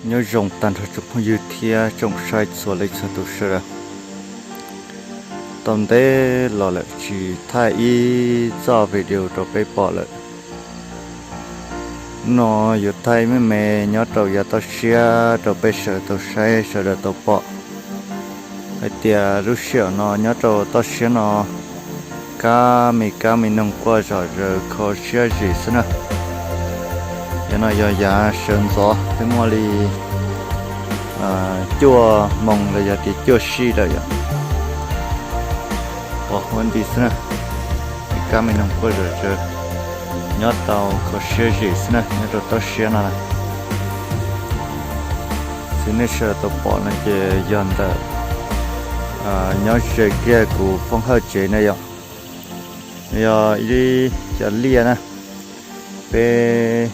Nyob zoo tag nrho tsoom phooj ywg thiab tsoom saib txhua leej txhua tus sawv daws. Tau ntev los lawm tsis thaij ib txoj video rau peb pom lawm. Hnub no yuav thaij me me nyob rau yav toj siab rau peb sawv daws tau saib sawv daws tau pom hais tias lub sij hawm no nyob rau toj siab no kab me kab me noog quaj zom zaws kho siab zim xwb na. Yog no yog yav sawv ntxov twb muaj li cuaj moos los yog tias cuaj sij lawm yom. Pom huab nti xwb na, me kab me noog quaj zom zaws, nyob tau kho siab zim xwb na nyob rau toj siab no na. Xwb nej sawv daws tau pom no ces yog ntawm nyob ze kiag kuv Foob Hawj tsev na yom. Yog ib cov liaj na, peb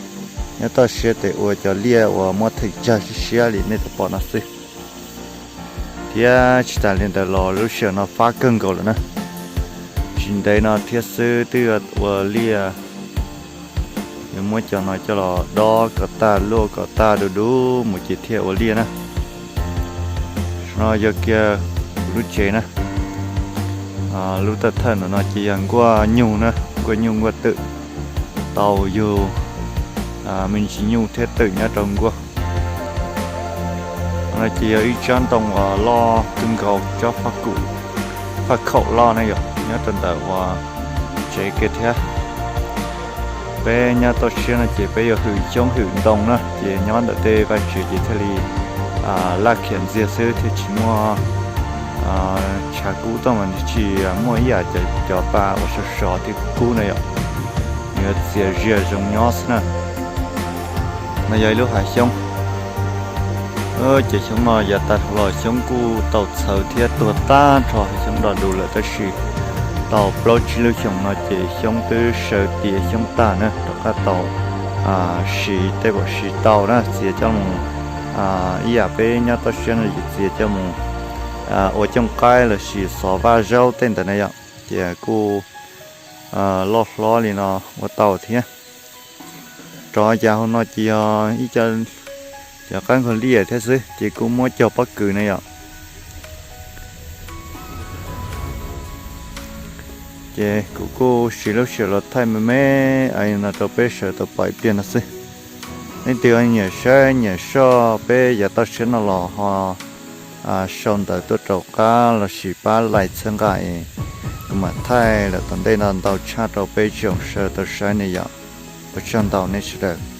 nyob toj siab tes ua cov liaj uas muab theem tsag siab siab li nej tau pom no xwb. Thiab tsis tas li ntawd los lub sij hawm no fab kawg nkaus lawm na. Tsis ntev no thiab xwb twb yuav ua liaj, yuav muab cov no coj los dob kom tag luaj kom tag du du mus ces thiaj ua liaj na. No yog kiag kuv lub tsev na. Lub thawj thawj ntawm no ces yog nkuaj nyuj na, nkuaj nyuj nkuaj twm, tau yug me ntsis nyuj thiab twm nyob rau nkuaj. No ces yog ib tsob ntoo uas loj kawg nkaus, tsob faj khaum loj na yom, nyob rau ntawm uas tsev kiag thiab. Peb nyob toj siab no ces peb yuav hwm xyoob hwm ntoo na, ces nyob ntawm tej vaj tsev ces thiaj li laj khiav ntxiag xwb thiaj tsis muaj tshav kub tuaj mas nws tsis muaj ib yam cov pa uas sov sov thiab kub na yom, nws yuav txias zias zoo nyob xwb na. No yog ib lub hav xyoob. Ces xyoob no yav tas los xyoob kuj tau txhawv thiab tuag tag nrho, xyoob do du lawm tab sis tau plaub tsib lub xyoo no ces xyoob twb saw tiav xyoob tag na, rov qab tau siv tej pam siv tau na, txiav coj mus ib yam peb nyob toj siab no ces txiav coj mus ua cooj qaib lossis xov vaj zaub tej ntawd na yom, ces kuj loj hlob li no ua tau thiab. Rov yav hauv no ces yog ib co cov qab nkaug liaj thiab xwb ces kuj muab cog pob kws na yom. Ces kuv kuj siv lub sij hawm los thaij me me no rau peb sawv tau pom ib pliag no xwb. Leej twg nyiam saib nyiam soj peb yav toj siab no los ho sau ntawv tuaj rau qab lossis pab like txhawb nqa es kuv mam thaij lawm tom ntej no ntau tshaj rau peb tsoom sawv daws tau saib ne yom. Ua tsaug ntau nej sawv daws.